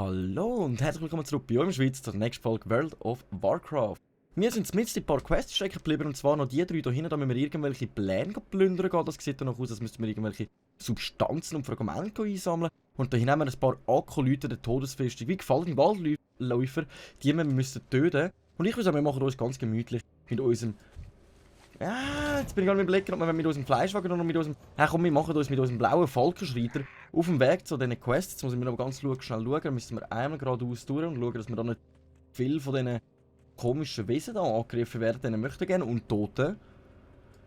Hallo und herzlich willkommen zurück bei euch in der Schweiz zur nächsten Folge World of Warcraft. Wir sind mitten in ein paar Quests stecken geblieben und zwar noch die drei hier hinten, da müssen wir irgendwelche Pläne plündern gehen. Das sieht danach aus, als müssten wir irgendwelche Substanzen und Fragmente einsammeln. Und hier haben wir ein paar Akolyten der Todesfestung, wie gefallene Waldläufer, die wir müssen töten. Und ich würde sagen, wir machen uns ganz gemütlich mit unserem... Ja, jetzt bin ich gar nicht überlegen, ob wir mit unserem Fleischwagen oder mit unserem... Ja komm, wir machen uns mit unserem blauen Falkenschreiter auf dem Weg zu diesen Quests. Jetzt muss ich mir aber ganz schnell schauen, dann müssen wir einmal geradeaus durch und schauen, dass wir da nicht viel von diesen komischen Wesen da angegriffen werden. Denen möchten gerne Untoten.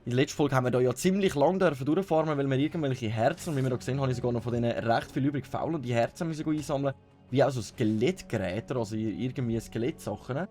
In der letzten Folge haben wir da ja ziemlich lang durchfahren, weil wir irgendwelche Herzen, und wie wir da gesehen haben, habe ich sogar noch von denen recht viel übrig faul und die Herzen müssen einsammeln. Wie auch so Skelettgeräte, also irgendwie Skelettsachen.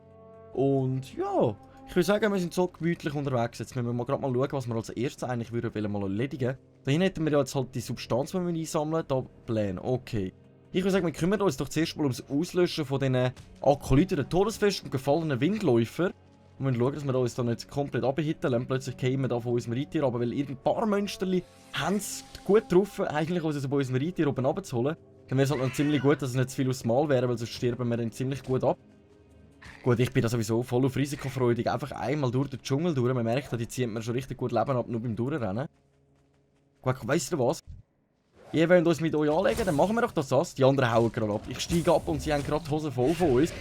Und ja... Ich würde sagen, wir sind so gemütlich unterwegs. Jetzt müssen wir mal gerade mal schauen, was wir als erstes eigentlich würden mal erledigen. Dahin hätten wir ja jetzt halt die Substanz, die wir einsammeln. Da Pläne. Okay. Ich würde sagen, wir kümmern uns doch zuerst mal ums Auslöschen von diesen Akolyten der Todesfest und gefallenen Windläufer. Und wir schauen, dass wir uns da nicht komplett abhitten lassen. Plötzlich kämen wir da von unserem Reittier runter, weil ein paar Mönsterli haben es gut getroffen, eigentlich uns bei unserem Reittier oben runterzuholen. Dann wäre es halt noch ziemlich gut, dass es nicht zu viel aufs Mal wäre, weil sonst sterben wir dann ziemlich gut ab. Gut, ich bin da sowieso voll auf risikofreudig. Einfach einmal durch den Dschungel durch. Man merkt, die zieht mir schon richtig gut Leben ab, nur beim Durchrennen. Gut, weißt du was? Ihr wollt uns mit euch anlegen, dann machen wir doch das. Die anderen hauen gerade ab. Ich steige ab und sie haben gerade die Hose voll von uns.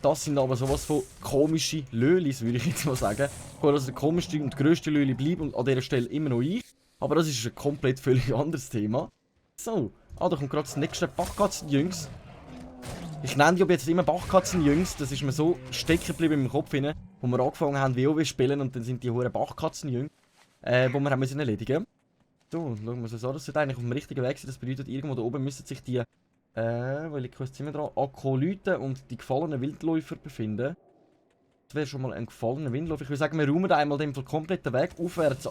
Das sind aber sowas von komische Lölis, würde ich jetzt mal sagen. Gut, also der komischste und grösste Löli bleibt und an dieser Stelle immer noch ich. Aber das ist ein komplett völlig anderes Thema. So, da kommt gerade das nächste Bachkatzenjüngs. Ich nenne die aber jetzt immer Bachkatzenjüngs, das ist mir so stecken geblieben im Kopf rein, wo wir angefangen haben WoW spielen und dann sind die hohen Bachkatzenjüngs, wo wir haben müssen erledigen. So, schauen wir uns das an, das sollte eigentlich auf dem richtigen Weg sein, das bedeutet, irgendwo da oben müssen sich die, weil ich jetzt immer dran, Akolyten und die gefallenen Wildläufer befinden. Das wäre schon mal ein gefallener Windläufer. Ich würde sagen, wir räumen da einmal den kompletten Weg aufwärts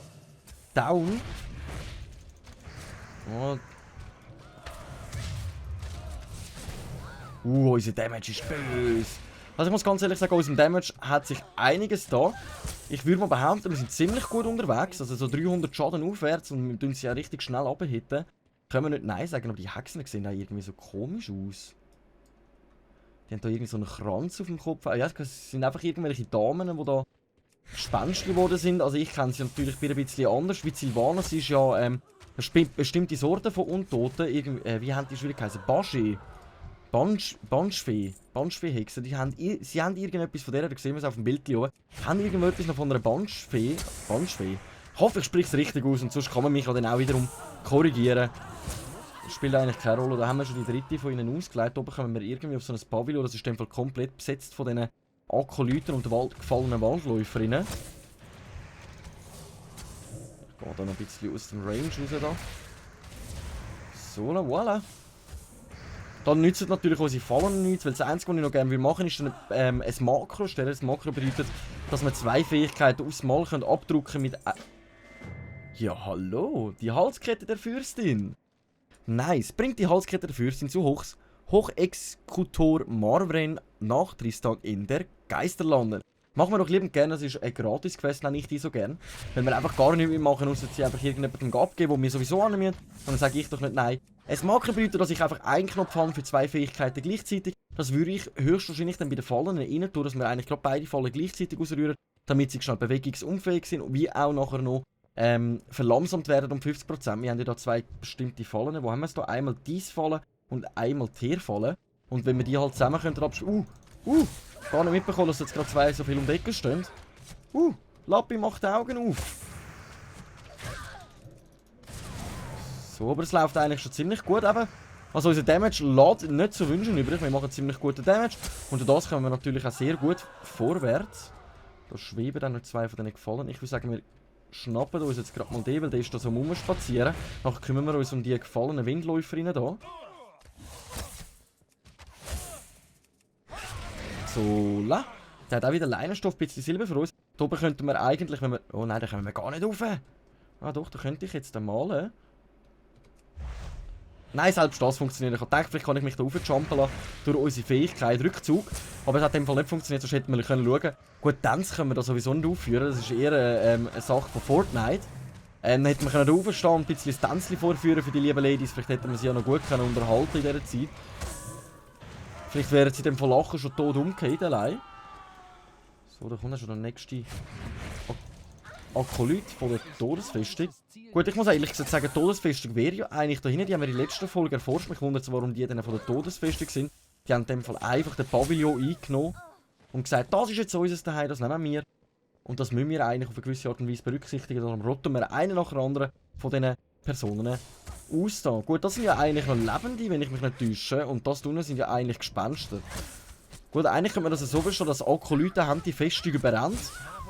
down. Oh. Unser Damage ist böse. Also ich muss ganz ehrlich sagen, aus dem Damage hat sich einiges da. Ich würde mal behaupten, wir sind ziemlich gut unterwegs. Also so 300 Schaden aufwärts und wir tun sie ja richtig schnell abhitten. Können wir nicht Nein sagen, aber die Hexen sehen auch irgendwie so komisch aus. Die haben da irgendwie so einen Kranz auf dem Kopf. Ja, es sind einfach irgendwelche Damen, die da Gespenster geworden sind. Also ich kenne sie natürlich ein bisschen anders. Wie Sylvanas ist ja eine bestimmte Sorte von Untoten. Wie haben die Schwierigkeiten? Baschi. Banschfee-Hexen, sie haben irgendetwas von der, da sehen wir es auf dem Bild hier oben, haben irgendetwas noch von einer Banschfee. Ich hoffe, ich spreche es richtig aus und sonst kann man mich dann auch wiederum korrigieren. Das spielt eigentlich keine Rolle, da haben wir schon die dritte von ihnen ausgelegt. Oben kommen wir irgendwie auf so ein Pavillon, das ist in dem Fall komplett besetzt von diesen Akolyten und gefallenen Waldläuferinnen. Ich gehe da noch ein bisschen aus dem Range raus da. So, voilà. Dann nützt natürlich unsere Fallen nichts, weil das Einzige, was ich noch gerne machen will, ist ein Makro stellen. Das Makro bedeutet, dass wir zwei Fähigkeiten aufs Mal abdrucken mit... Ja, hallo, die Halskette der Fürstin. Nice, bringt die Halskette der Fürstin zu Hochexekutor Marvren nach Tristan in der Geisterlande. Machen wir doch liebend gerne, das ist ein Gratis-Quest, nenne ich die so gern. Wenn wir einfach gar nichts mehr machen, außer sie einfach irgendjemandem abgeben, wo wir sowieso annehmen, dann sage ich doch nicht nein. Es mag bedeuten, dass ich einfach einen Knopf habe für zwei Fähigkeiten gleichzeitig. Das würde ich höchstwahrscheinlich dann bei den Fallen rein tun, dass wir eigentlich gerade beide Fallen gleichzeitig ausrühren, damit sie schnell bewegungsunfähig sind und wie auch nachher noch verlangsamt werden um 50%. Wir haben ja da zwei bestimmte Fallen. Wo haben wir es da? Einmal diese Fallen und einmal die Fallen. Und wenn wir die halt zusammen können abschließen... Gar nicht mitbekommen, dass jetzt gerade zwei so viel um die Ecke stehen. Lappi macht die Augen auf. So, aber es läuft eigentlich schon ziemlich gut eben. Also unser Damage lässt nicht zu wünschen übrig. Wir machen ziemlich guten Damage. Und durch das kommen wir natürlich auch sehr gut vorwärts. Da schweben dann noch zwei von denen gefallen. Ich würde sagen, wir schnappen uns jetzt gerade mal den, weil der ist da so rumspazieren. Nachher kümmern wir uns um die gefallenen Windläuferinnen hier. So, der hat auch wieder Leinenstoff, ein bisschen Silber für uns. Da oben könnten wir eigentlich, wenn wir... Oh nein, da können wir gar nicht rauf. Ah doch, da könnte ich jetzt malen. Nein, selbst das funktioniert. Ich dachte, vielleicht kann ich mich da raufjumpen lassen durch unsere Fähigkeit Rückzug. Aber es hat in dem Fall nicht funktioniert, sonst hätten wir schauen können. Gut, Tanz können wir da sowieso nicht aufführen. Das ist eher eine Sache von Fortnite. Dann hätten wir da raufstehen und ein bisschen das Tänzchen vorführen für die lieben Ladies. Vielleicht hätten wir sie ja noch gut unterhalten in dieser Zeit. Vielleicht wären sie dem von Lachen schon tot umgekehrt allein. So, da kommt dann schon der nächste Akolyt von der Todesfestung. Gut, ich muss ehrlich gesagt sagen, die Todesfestung wäre ja eigentlich da hinten. Die haben wir in der letzten Folge erforscht. Mich wundert, warum die dann von der Todesfestung sind. Die haben in dem Fall einfach den Pavillon eingenommen und gesagt, das ist jetzt unser Zuhause, das nehmen wir. Und das müssen wir eigentlich auf eine gewisse Art und Weise berücksichtigen. Darum rotten wir einen nach dem anderen von diesen Personen aus. Da. Gut, das sind ja eigentlich noch Lebende, wenn ich mich nicht täusche. Und das unten sind ja eigentlich Gespenster. Gut, eigentlich könnte man das so verstehen, dass Akolyten haben die Festung überrannt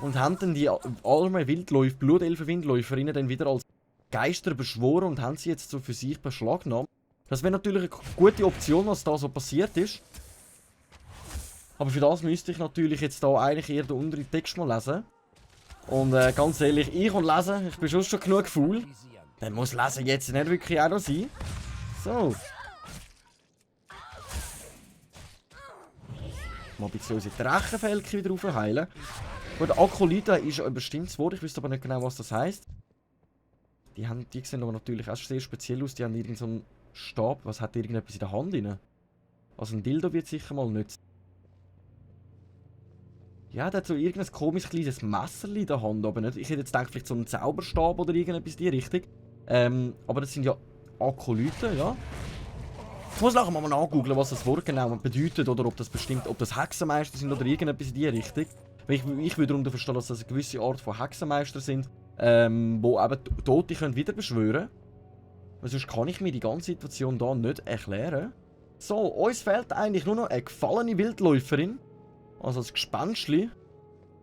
und haben dann die armen Wildläufer, Blutelfen-Windläuferinnen dann wieder als Geister beschworen und haben sie jetzt so für sich beschlagnahmt. Das wäre natürlich eine gute Option, was da so passiert ist. Aber für das müsste ich natürlich jetzt da eigentlich eher den unteren Text mal lesen. Und ganz ehrlich, ich und lesen, ich bin schon genug faul. Dann muss lesen jetzt nicht wirklich auch noch sein. So. Mal ein bisschen unsere Drachenfälke wieder aufheilen. Gut, Akolyte ist ein bestimmtes Wort, ich wüsste aber nicht genau, was das heisst. Die sehen aber natürlich auch sehr speziell aus, die haben irgendeinen so einen Stab. Was hat irgendetwas in der Hand rein? Also ein Dildo wird sicher mal nützen. Ja, der hat so irgendein komisches kleines Messerli in der Hand, aber nicht. Ich hätte jetzt gedacht, vielleicht so einen Zauberstab oder irgendetwas in die Richtung. Aber das sind ja Akolyten, ja. Ich muss nachher mal nachgoogeln, was das Wort genau bedeutet oder ob das Hexenmeister sind oder irgendetwas in die Richtung. Ich würde darunter verstehen, dass das eine gewisse Art von Hexenmeister sind, wo eben Tote können wieder beschwören. Weil sonst kann ich mir die ganze Situation hier nicht erklären. So, uns fehlt eigentlich nur noch eine gefallene Wildläuferin. Also ein Gespenstli.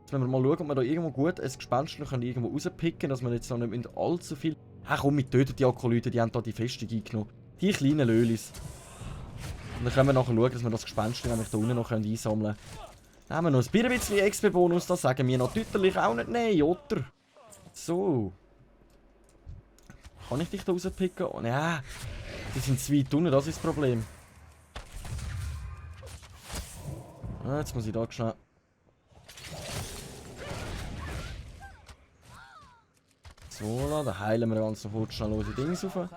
Jetzt müssen wir mal schauen, ob wir da irgendwo gut ein Gespenstli irgendwo rauspicken, dass wir jetzt noch nicht allzu viel... Ach komm, wir töten die Akolyten, die haben da die Festung eingenommen. Die kleinen Lölis. Und dann können wir nachher schauen, dass wir das Gespenstli nämlich da unten noch einsammeln können. Dann haben wir noch ein bisschen XP-Bonus, das sagen wir natürlich auch nicht nein, oder? So. Kann ich dich da rauspicken? Oh, ja, die sind zu weit unten, das ist das Problem. Ah, jetzt muss ich da schnell... So, da heilen wir ganz kurz schnell unsere Dings auf.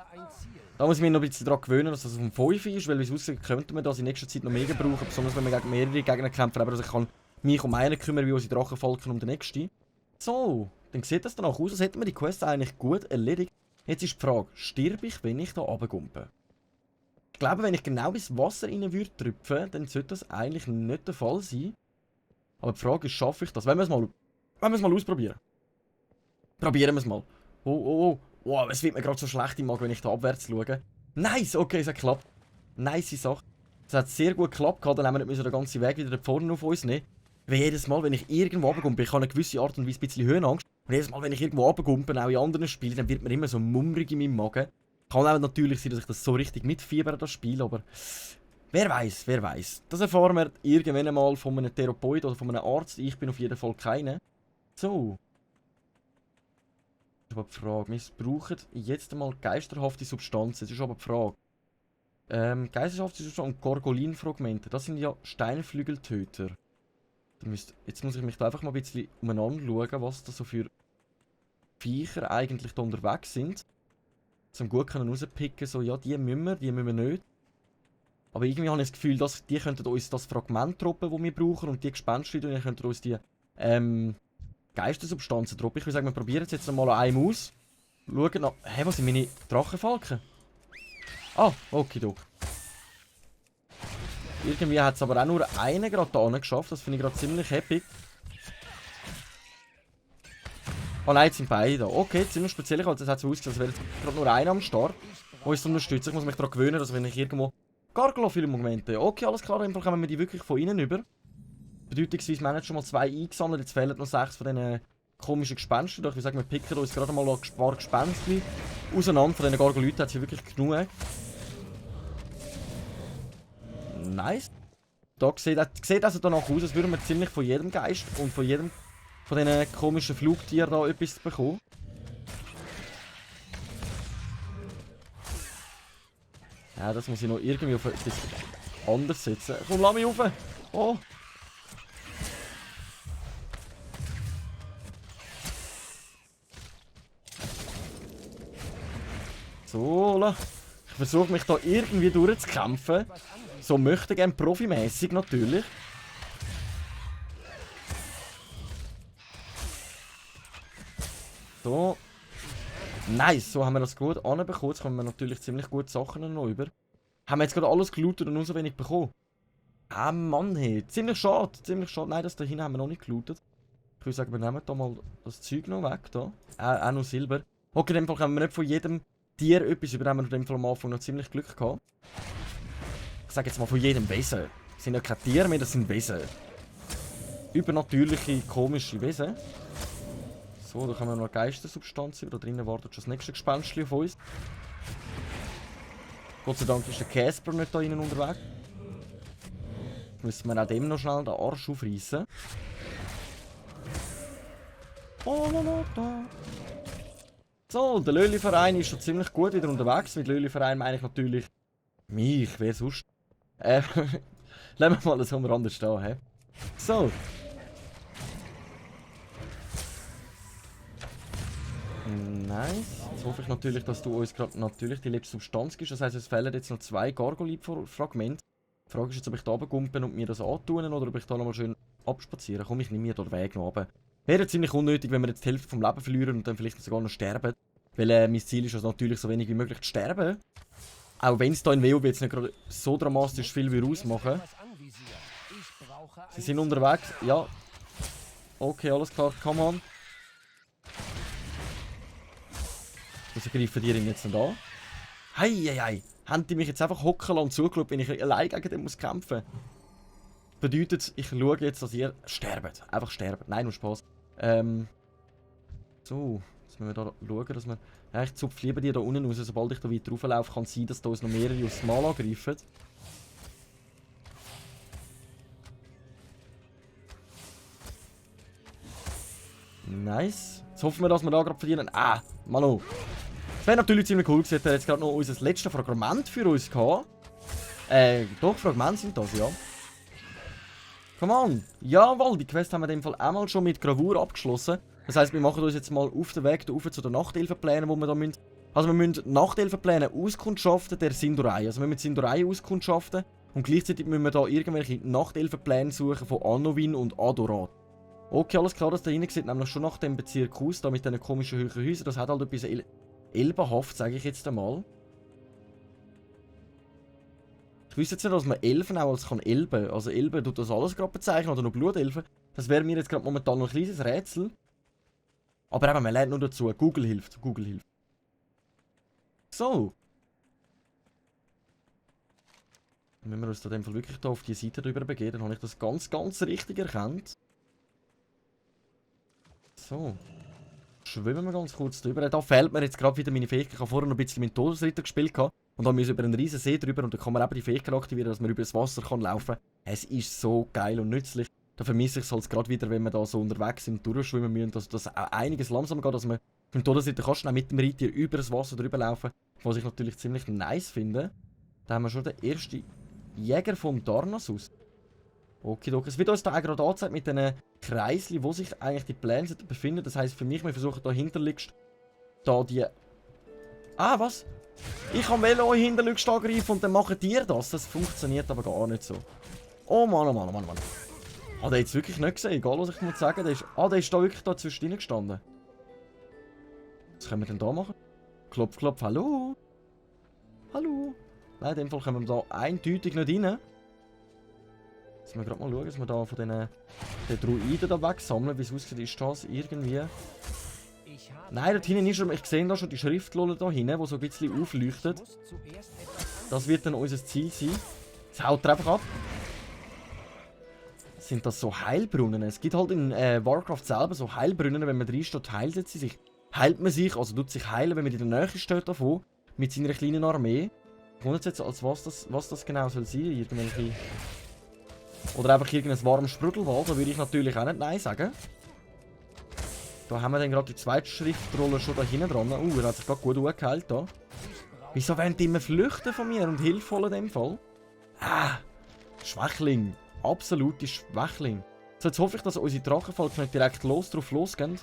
Da muss ich mich noch ein bisschen daran gewöhnen, dass das auf dem 5 ist, weil wie es aussieht, könnte man das in nächster Zeit noch mega brauchen, besonders wenn wir gegen mehrere Gegner kämpfen, aber also ich kann mich um einen kümmern, wie unsere Drachenfalken um den nächsten. So, dann sieht das danach aus, als hätten wir die Quest eigentlich gut erledigt. Jetzt ist die Frage, sterbe ich, wenn ich da runtergumpe? Ich glaube, wenn ich genau ins Wasser rein würde trüpfen, dann sollte das eigentlich nicht der Fall sein. Aber die Frage ist, schaffe ich das? Wenn wir es mal ausprobieren. Probieren wir es mal. Oh. Wow, es wird mir gerade so schlecht im Magen, wenn ich da abwärts schaue. Nice, okay, es hat geklappt. Nice Sache. Es hat sehr gut geklappt, dann haben wir nicht den ganzen Weg wieder da vorne auf uns nehmen. Weil jedes Mal, wenn ich irgendwo runtergumpe, ich habe eine gewisse Art und Weise ein bisschen Höhenangst. Und jedes Mal, wenn ich irgendwo runtergumpe, auch in anderen Spielen, dann wird mir immer so mummrig in meinem Magen. Kann auch natürlich sein, dass ich das so richtig mitfiebere, das Spiel, aber... Wer weiß. Das erfahren wir irgendwann einmal von einem Therapeut oder von einem Arzt. Ich bin auf jeden Fall keiner. So. Das ist aber die Frage. Wir brauchen jetzt einmal geisterhafte Substanzen. Das ist aber die Frage. Geisterhafte Substanzen und Gorgolinfragmente. Das sind ja Steinflügeltöter. Jetzt muss ich mich da einfach mal ein bisschen umeinander schauen, was da so für Viecher eigentlich da unterwegs sind. Zum gut können rauspicken, so ja, die müssen wir nicht. Aber irgendwie habe ich das Gefühl, dass die könnten uns das Fragment droppen, das wir brauchen, und die Gespenster, die könnten uns die Geistersubstanzen droppen. Ich würde sagen, wir probieren es jetzt mal an einem aus. Schauen nach... Hä, was sind meine Drachenfalken? Ah, okay, doch. Irgendwie hat es aber auch nur einen gerade da geschafft. Das finde ich gerade ziemlich happy. Oh nein, jetzt sind beide da. Okay, ziemlich speziell. Also, es hat so ausgesehen, als wäre jetzt gerade nur einer am Start, der uns unterstützt. Ich muss mich daran gewöhnen, dass wenn ich irgendwo Gargolo viele Momente. Okay, alles klar, dann kommen wir die wirklich von innen über. Bedeutungsweise, wir haben jetzt schon mal 2 eingesammelt, jetzt fehlen noch 6 von diesen komischen Gespenstern. Ich würde sagen, wir picken uns gerade mal ein paar Gespenster auseinander. Von diesen Gargolyten hat es hier wirklich genug. Nice. Da sieht also danach aus, als würden wir ziemlich von jedem Geist und von jedem von diesen komischen Flugtieren da etwas bekommen. Ja, das muss ich noch irgendwie auf etwas anderes setzen. Komm, lass mich rauf! Oh! So, ich versuche mich da irgendwie durchzukämpfen. So möchte gerne profimäßig natürlich. So. Nice, so haben wir das gut anbekommen. Jetzt kommen wir natürlich ziemlich gute Sachen noch über. Haben wir jetzt gerade alles gelootet und nur so wenig bekommen? Ah Mann, hey. Ziemlich schade, ziemlich schade. Nein, das da hinten haben wir noch nicht gelootet. Ich würde sagen, wir nehmen da mal das Zeug noch weg. Da. Auch noch Silber. Okay, in dem Fall können wir nicht von jedem Tier etwas über. Da haben wir in dem Fall am Anfang noch ziemlich Glück gehabt. Ich sage jetzt mal von jedem Wesen. Das sind ja keine Tiere mehr, das sind Wesen. Übernatürliche, komische Wesen. So, da haben wir noch eine Geistersubstanz über. Da drinnen wartet schon das nächste Gespenstchen auf uns. Gott sei Dank ist der Casper nicht da innen unterwegs. Müssen wir auch dem noch schnell den Arsch aufreißen. So, der Löli-Verein ist schon ziemlich gut wieder unterwegs. Mit Löli-Verein meine ich natürlich mich, wer sonst? Lassen wir mal das anders stehen, hä? So. Nice. Jetzt hoffe ich natürlich, dass du uns gerade natürlich die letzte Substanz gibst. Das heisst, es fehlen jetzt noch 2 Gargolith-Fragmente. Die Frage ist jetzt, ob ich da runtergumpen und mir das antun oder ob ich da nochmal schön abspazieren. Komm, ich nehme mir den Weg noch runter. Wäre ziemlich unnötig, wenn wir jetzt die Hälfte vom Leben verlieren und dann vielleicht sogar noch sterben. Weil mein Ziel ist also natürlich so wenig wie möglich zu sterben. Auch wenn es da in WoW jetzt nicht gerade so dramatisch viel wie ausmachen. Sie sind unterwegs. Ja. Okay, alles klar. Come on. Wieso greifen die ihn jetzt nicht an? Heieiei. Haben die mich jetzt einfach hocken lassen und zugeschaut, wenn ich allein gegen den muss kämpfen? Bedeutet, ich schaue jetzt, dass ihr sterbt. Einfach sterbt. Nein, nur Spaß. So. Jetzt müssen wir da schauen, dass wir... Ja, ich zupfe lieber die da unten raus. Sobald ich da weiter rauflaufe, kann es sein, dass da uns noch mehrere aufs Mal angreifen. Nice. Jetzt hoffen wir, dass wir da gerade verdienen. Ah, Manu. Das wäre natürlich ziemlich cool gewesen. Er jetzt gerade noch unser letztes Fragment für uns gehabt. Doch, Fragmente sind das, ja. Come on. Jawohl, die Quest haben wir in dem Fall einmal schon mit Gravur abgeschlossen. Das heisst, wir machen uns jetzt mal auf den Weg rauf zu den Nachthilfeplänen, wo wir da müssen. Also wir müssen Nachthilfepläne auskundschaften der Sindorei. Also wir müssen Sindorei auskundschaften. Und gleichzeitig müssen wir da irgendwelche Nachthilfepläne suchen von Annowin und Adorat. Okay, alles klar, das da hinten sieht nämlich schon nach dem Bezirk aus, da mit diesen komischen hohen Häusern. Das hat halt etwas elbenhaft, sage ich jetzt einmal. Ich wüsste jetzt nicht, dass man Elfen auch als Elben kann. Also Elben tut das alles gerade bezeichnen, oder noch Blutelfen. Das wäre mir jetzt gerade momentan noch ein kleines Rätsel. Aber eben, man lernt nur dazu. Google hilft, Google hilft. So. Wenn wir uns in dem Fall wirklich da auf die Seite drüber begeben, dann habe ich das ganz richtig erkannt. So. Schwimmen wir ganz kurz drüber. Da fehlt mir jetzt gerade wieder meine Fähigkeit. Ich habe vorher noch ein bisschen mit Todesritter gespielt und dann müssen wir über einen riesen See drüber und dann kann man eben die Fähigkeit aktivieren, dass man über das Wasser kann laufen kann. Es ist so geil und nützlich. Da vermisse ich es halt gerade wieder, wenn wir da so unterwegs sind und durchschwimmen müssen, dass das einiges langsamer geht, dass man mit dem Todesritter kannst du mit dem Reittier über das Wasser drüber laufen, was ich natürlich ziemlich nice finde. Da haben wir schon den ersten Jäger vom Darnassus. Okay, es wird uns da auch gerade angezeigt mit diesen Kreisli, wo sich eigentlich die Pläne befinden. Das heisst für mich, wir versuchen da hinterliegst, da die... Ah, was? Ich kann Velo hinterliegst angreifen und dann machen die das. Das funktioniert aber gar nicht so. Oh Mann, oh Mann, oh Mann, oh Mann. Hat er jetzt wirklich nicht gesehen, egal was ich muss sagen. Der ist da wirklich da zwischendrin gestanden. Was können wir denn da machen? Klopf, klopf, hallo? Hallo? Nein, in dem Fall können wir da eindeutig nicht rein. Jetzt müssen wir gerade mal schauen, dass wir da von den Druiden da wegsammeln. Wie es aussieht, ist das irgendwie... Nein, dort hinten ist schon... Ich sehe da schon die Schriftrolle da hinten, die so ein bisschen aufleuchtet. Das wird dann unser Ziel sein. Jetzt haut er einfach ab. Sind das so Heilbrunnen? Es gibt halt in Warcraft selber so Heilbrunnen, wenn man reinsteht, heilt sie sich. Heilt man sich, also tut sich heilen, wenn man in der Nähe steht davon, mit seiner kleinen Armee. Ich wundere jetzt, als was das genau soll sein. Irgendwelche... Oder einfach irgendein warmes Sprudelwald, da würde ich natürlich auch nicht Nein sagen. Da haben wir dann gerade die zweite Schriftrolle schon da hinten dran. Er hat sich gerade gut angeheilt da. Wieso wollen die immer flüchten von mir und Hilfe holen in dem Fall? Ah, Schwächling. Absolute Schwächling. So, jetzt hoffe ich, dass unsere Drachenfalken nicht direkt drauf losgehen.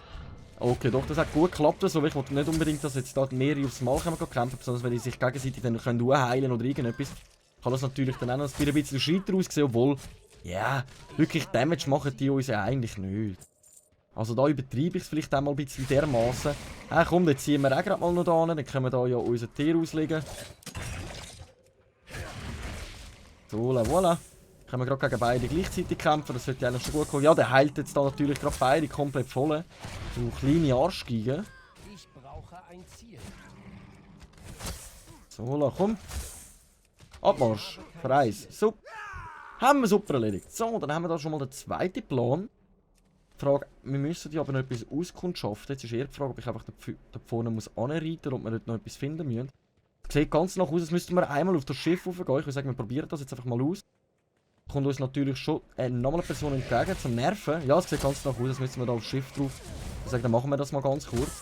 Okay, doch, das hat gut geklappt. Also, ich wollte nicht unbedingt, dass jetzt da mehrere aufs Mal kämpfen, sondern wenn die sich gegenseitig dann heilen oder irgendetwas. kann das natürlich dann auch noch ein bisschen scheiter aussehen, obwohl, ja, wirklich Damage machen die uns ja eigentlich nicht. Also da übertreibe ich es vielleicht einmal ein bisschen dermaßen. Komm, dann ziehen wir auch gerade mal noch da hin, dann können wir da ja unser Tier auslegen. So, voilà. Können wir gerade gegen beide gleichzeitig kämpfen, das sollte eigentlich schon gut kommen. Ja, der heilt jetzt da natürlich gerade beide komplett voll. So kleine Arschgeigen. Ich brauche ein Ziel. So, voilà, komm. Abmarsch. Für eins. Super. Haben wir super erledigt. So, dann haben wir da schon mal den zweiten Plan. Die Frage, wir müssen ja aber noch etwas auskundschaften. Jetzt ist eher die Frage, ob ich einfach da vorne muss anreiten muss, ob wir dort noch etwas finden müssen. Es sieht ganz nach aus, als müssten wir einmal auf das Schiff raufgehen. Ich würde sagen, wir probieren das jetzt einfach mal aus. Kommt uns natürlich schon nochmal eine Person entgegen zum Nerven. Ja, es sieht ganz nach aus, als müssen wir da aufs Schiff drauf. Ich würde sagen, dann machen wir das mal ganz kurz.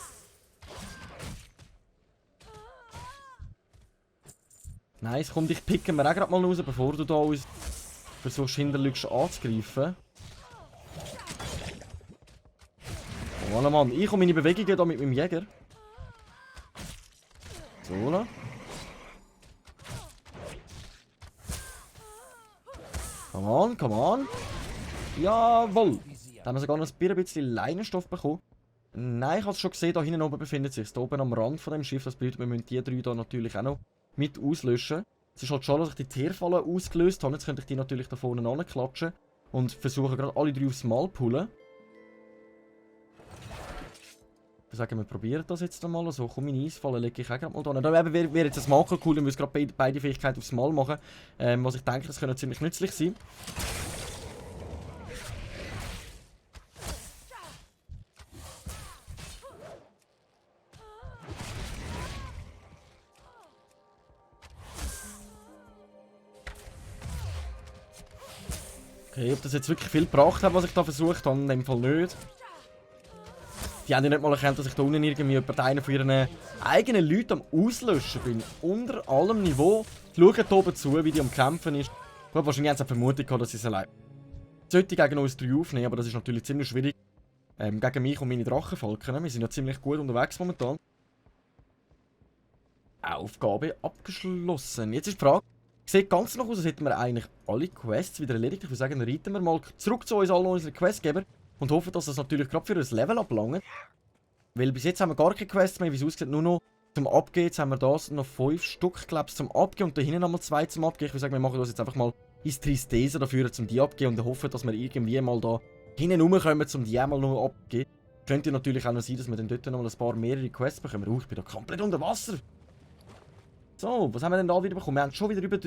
Nice, komm, dich picken wir auch gerade mal raus, bevor du da uns versuchst, hinterlückst anzugreifen. Oh Mann, ich und meine Bewegungen hier mit meinem Jäger. So, come on, come on. Jawohl. Da haben wir sogar noch ein bisschen Leinenstoff bekommen. Nein, ich habe es schon gesehen, da hinten oben befindet sich. Da oben am Rand von dem Schiff. Das bedeutet, wir müssen die drei da natürlich auch noch mit auslöschen. Es ist halt schon, dass ich die Tierfalle ausgelöst habe. Jetzt könnte ich die natürlich da vorne anklatschen. Und versuche gerade alle drei aufs Mal zu pullen. Ich würde sagen, wir probieren das jetzt einmal. So, komm, meine Eisfalle lege ich auch gerade mal da. Da wäre jetzt ein Makel cool, wenn wir gerade beide Fähigkeiten aufs Mal machen. Was ich denke, das könnte ziemlich nützlich sein. Okay, ob das jetzt wirklich viel gebracht hat, was ich da versucht habe, in dem Fall nicht. Die haben ja nicht mal erkannt, dass ich da unten irgendwie über einen von ihren eigenen Leuten am Auslöschen bin. Unter allem Niveau. Schauen hier oben zu, wie die am Kämpfen ist. Gut, wahrscheinlich haben sie eine Vermutung gehabt, dass sie es allein sollte gegen uns drei aufnehmen, aber das ist natürlich ziemlich schwierig. Gegen mich und meine Drachenfalken. Wir sind ja ziemlich gut unterwegs momentan. Aufgabe abgeschlossen. Jetzt ist die Frage, sieht ganz noch aus, als hätten wir eigentlich alle Quests wieder erledigt. Ich würde sagen, dann reiten wir mal zurück zu uns allen unseren Questgeber. Und hoffen, dass das natürlich gerade für ein Level ablangt. Weil bis jetzt haben wir gar keine Quests mehr, wie es aussieht. Nur noch zum Abgehen. Jetzt haben wir da noch 5 Stück, glaube ich, zum Abgehen. Und da hinten nochmal 2 zum Abgehen. Ich würde sagen, wir machen das jetzt einfach mal ins Tristese dafür, zum die abgehen. Und hoffen, dass wir irgendwie mal da hinten rumkommen, um die einmal noch abgehen. Könnte natürlich auch noch sein, dass wir dann dort noch mal ein paar mehrere Quests bekommen. Ich bin da komplett unter Wasser. So, was haben wir denn da wieder bekommen? Wir haben schon wieder über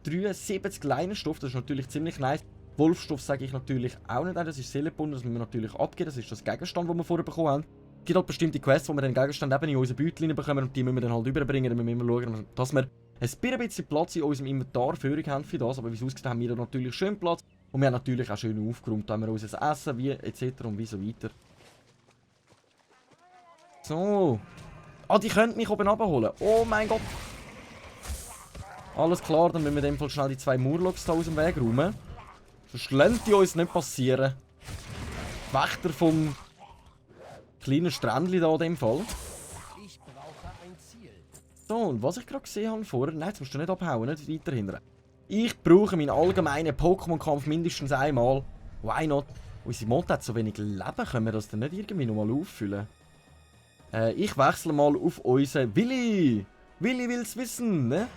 73 Leinenstoff. Das ist natürlich ziemlich nice. Wolfstoff sage ich natürlich auch nicht, das ist Seelenbunden, das müssen wir natürlich abgeben, das ist das Gegenstand, das wir vorher bekommen haben. Es gibt halt bestimmte Quests, wo wir den Gegenstand eben in unsere Beutel bekommen und die müssen wir dann halt überbringen, dann müssen wir immer schauen, dass wir ein bisschen Platz in unserem Inventar haben für das, aber wie es aussieht, haben wir da natürlich schön Platz und wir haben natürlich auch schön aufgeräumt, da haben wir unser Essen, wie etc. und wie so weiter. So. Ah, die könnten mich oben abholen, oh mein Gott. Alles klar, dann müssen wir in dem Fall schnell die 2 Murlocs da aus dem Weg räumen. Sonst lassen die uns nicht passieren. Wächter vom kleinen Strändli da in dem Fall. Ich brauche ein Ziel. So, und was ich gerade gesehen habe vorher, nein, jetzt musst du nicht abhauen, nicht weiter hinten. Ich brauche meinen allgemeinen Pokémon-Kampf mindestens einmal. Why not? Unsere Monte hat so wenig Leben, können wir das dann nicht irgendwie nochmal auffüllen? Ich wechsle mal auf unseren Willi. Willi will's wissen, ne?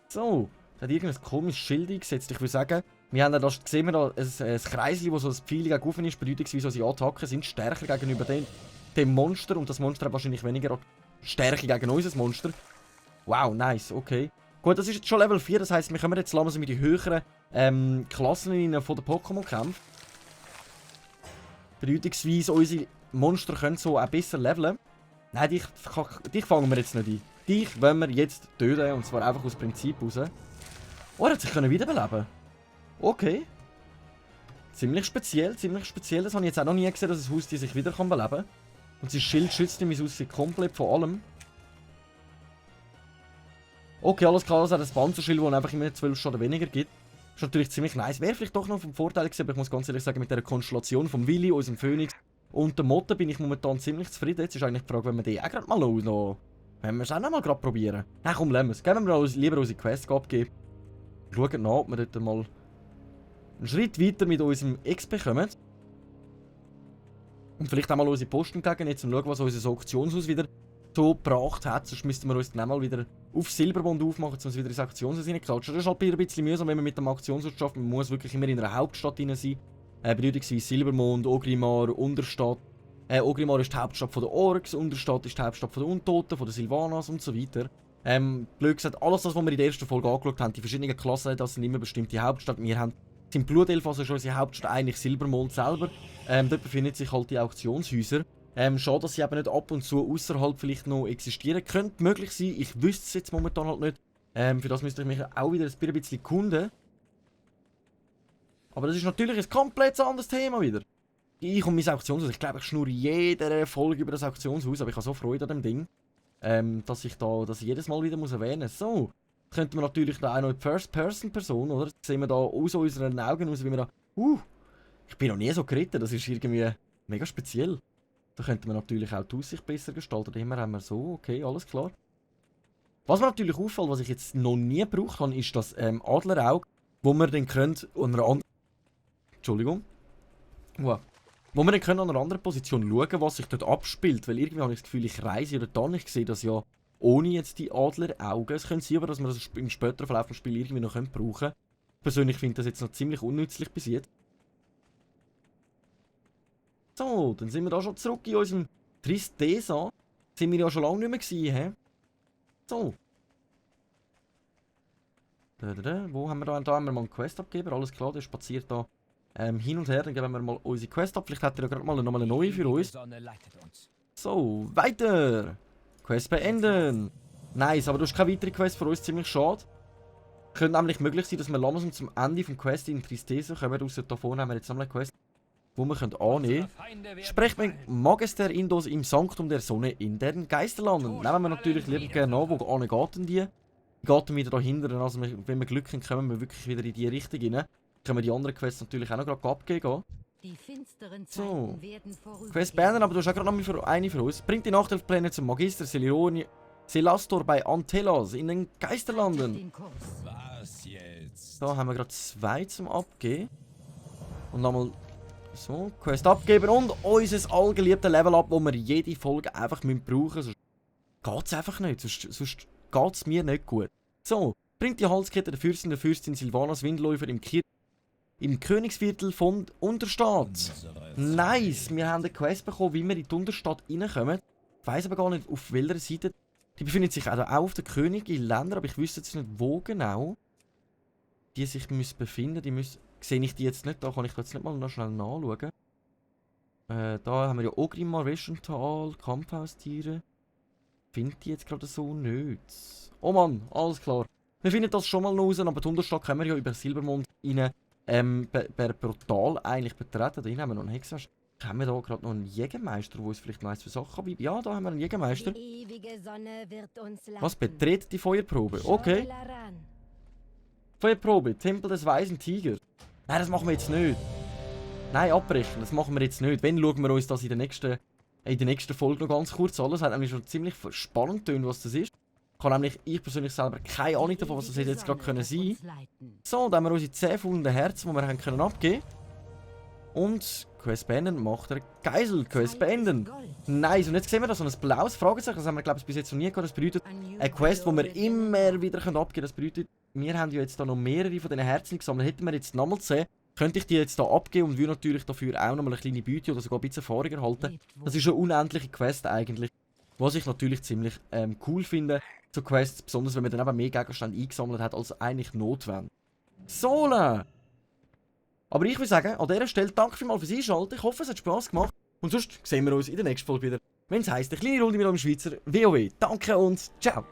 So, es hat irgendein komisches Schild eingesetzt, ich würde sagen. Wir haben ja das gesehen, da ein Kreisli, wo so ein Pfeil gegen oben ist, bedeutungsweise unsere Attacken sind stärker gegenüber dem Monster und das Monster hat wahrscheinlich weniger Stärke gegen unser Monster. Wow, nice, okay. Gut, das ist jetzt schon Level 4, das heisst, wir kommen jetzt langsam mit den höheren Klassen rein von den Pokémon-Kämpfen. Bedeutungsweise unsere Monster können so ein bisschen leveln. Nein, dich fangen wir jetzt nicht ein. Dich wollen wir jetzt töten, und zwar einfach aus Prinzip raus. Oh, er hat sich wiederbeleben. Okay. Ziemlich speziell, Das habe ich jetzt auch noch nie gesehen, dass ein Haustier sich wieder beleben kann. Und sein Schild schützt ihn, wie es aussieht, komplett von allem. Okay, alles klar, das hat ein Panzerschild, das einfach immer 12 Schaden weniger gibt. Ist natürlich ziemlich nice. Wäre vielleicht doch noch vom Vorteil gewesen, aber ich muss ganz ehrlich sagen, mit der Konstellation von Willi, unserem Phönix und der Motte bin ich momentan ziemlich zufrieden. Jetzt ist eigentlich die Frage, wenn wir die auch gerade mal noch... Wenn wir es auch noch mal gerade probieren. Nein, komm, lassen wir es. Geben wir lieber unsere Quest abgeben. Schauen nach, ob wir dort mal einen Schritt weiter mit unserem XP kommen. Und vielleicht auch mal unsere Posten gegen, jetzt um zu schauen, was unser Auktionshaus wieder so gebracht hat. Sonst müssten wir uns dann auch mal wieder auf Silberbond aufmachen, um uns wieder ins Auktionshaus reinzuklatschen. Das ist halt ein bisschen mühsam, wenn man mit dem Auktionshaus schafft. Man muss wirklich immer in einer Hauptstadt rein sein. Bedeutungsweise Silbermond, Orgrimmar, Unterstadt. Orgrimmar ist die Hauptstadt von der Orks, Unterstadt ist die Hauptstadt von der Untoten, von der Sylvanas und so weiter. Blöd gesagt, alles das, was wir in der ersten Folge angeschaut haben, die verschiedenen Klassen, das sind immer bestimmte Hauptstadt. Wir haben im Blutelf, also schon unsere Hauptstadt, eigentlich Silbermond selber. Dort befinden sich halt die Auktionshäuser. Schade, dass sie eben nicht ab und zu außerhalb vielleicht noch existieren. Könnte möglich sein, ich wüsste es jetzt momentan halt nicht. Für das müsste ich mich auch wieder ein bisschen erkunden. Aber das ist natürlich ein komplett anderes Thema wieder. Ich und mein Auktionshaus, ich glaube, ich schnurre jede Folge über das Auktionshaus, aber ich habe so Freude an dem Ding, dass ich jedes Mal wieder erwähnen muss. So, jetzt könnten wir natürlich da auch noch die First-Person-Person, oder? Das sehen wir da aus unseren Augen aus, wie wir da... ich bin noch nie so geritten, das ist irgendwie mega speziell. Da könnte man natürlich auch die Aussicht besser gestalten. Immer haben wir so, okay, alles klar. Was mir natürlich auffällt, was ich jetzt noch nie gebraucht habe, ist das Adlerauge, wo wir dann können an einer anderen... Entschuldigung. Wow. Wo wir dann können an einer anderen Position schauen, was sich dort abspielt. Weil irgendwie habe ich das Gefühl, ich reise oder dann. Ich sehe das ja ohne jetzt die Adleraugen. Es könnte sein, aber dass wir das im späteren Verlauf des Spiels irgendwie noch brauchen können. Persönlich finde ich das jetzt noch ziemlich unnützlich bis jetzt. So, dann sind wir da schon zurück in unserem Tristesa. Sind wir ja schon lange nicht mehr gewesen, hä? So. Wo haben wir da? Da haben wir mal einen Quest-Abgeber, alles klar, der spaziert da hin und her. Dann geben wir mal unsere Quest ab. Vielleicht hat er ja gerade mal eine neue für uns. So, weiter. Quest beenden. Nice, aber du hast keine weitere Quest für uns, ziemlich schade. Könnte nämlich möglich sein, dass wir langsam zum Ende vom Quest in Tristesa kommen. Außer da vorne haben wir jetzt noch eine Quest, wo wir annehmen können. Sprecht mit Magister Indos im Sanktum der Sonne in den Geisterlanden. Nehmen wir natürlich lieber gerne an, wo geht denn die? Die geht wieder dahinter, also wenn wir Glück haben, kommen wir wirklich wieder in die Richtung rein. Können wir die anderen Quests natürlich auch noch gerade abgeben. So. Quest beenden, aber du hast auch gerade noch eine für uns. Bringt die Nachtelfpläne zum Magister Selastor bei Antelas in den Geisterlanden. Was jetzt? Da haben wir gerade 2 zum Abgeben. Und nochmal so, Quest abgeben und unser allgeliebtes Level up, das wir jede Folge einfach brauchen müssen. Sonst geht es einfach nicht, sonst geht es mir nicht gut. So, bringt die Halskette der Fürstin Sylvanas Windläufer im Königsviertel von Unterstadt. Nice, wir haben eine Quest bekommen, wie wir in die Unterstadt reinkommen. Ich weiss aber gar nicht, auf welcher Seite. Die befindet sich auch auf der Königin-Länder, aber ich wüsste jetzt nicht, wo genau die sich befinden. Sehe ich die jetzt nicht, da kann ich jetzt nicht mal noch schnell nachschauen. Da haben wir ja Orgrimmar, Reschental, Kampfhaustiere. Finde die jetzt gerade so nicht. Oh Mann, alles klar. Wir finden das schon mal raus, aber die Unterstadt können wir ja über Silbermond rein per Portal eigentlich betreten. Da haben wir noch einen Hexenmeister. Haben wir da gerade noch einen Jägermeister, der uns vielleicht noch eins für Sachen bietet? Ja, da haben wir einen Jägermeister. Was betritt die Feuerprobe? Okay. Feuerprobe, Tempel des Weisen Tigers. Nein, das machen wir jetzt nicht. Nein, abbrechen, das machen wir jetzt nicht. Wenn, schauen wir uns das in der nächsten Folge noch ganz kurz an. Das hat nämlich schon ziemlich spannend getan, was das ist. Ich persönlich selber keine Ahnung davon, was das hätte jetzt gerade sein können. So, dann haben wir unsere 10 funde Herzen, die wir haben können abgeben. Und Quest beenden macht er Geisel. Quest beenden. Nice, und jetzt sehen wir da so ein blaues Fragezeichen. Das haben wir, glaube ich, bis jetzt noch nie gehabt. Das bedeutet, eine Quest, die wir immer wieder abgeben können. Das bedeutet, wir haben ja jetzt da noch mehrere von diesen Herzen gesammelt. Hätten wir jetzt nochmal 10, könnte ich die jetzt da abgeben und würde natürlich dafür auch nochmal eine kleine Beute oder sogar ein bisschen Erfahrung erhalten. Das ist eine unendliche Quest eigentlich. Was ich natürlich ziemlich cool finde, so Quests, besonders wenn man dann eben mehr Gegenstände eingesammelt hat, als eigentlich notwendig. Sola! Aber ich würde sagen, an dieser Stelle danke vielmals fürs Einschalten. Ich hoffe, es hat Spass gemacht. Und sonst sehen wir uns in der nächsten Folge wieder, wenn es heisst, eine kleine Runde mit einem Schweizer WoW. Danke und ciao!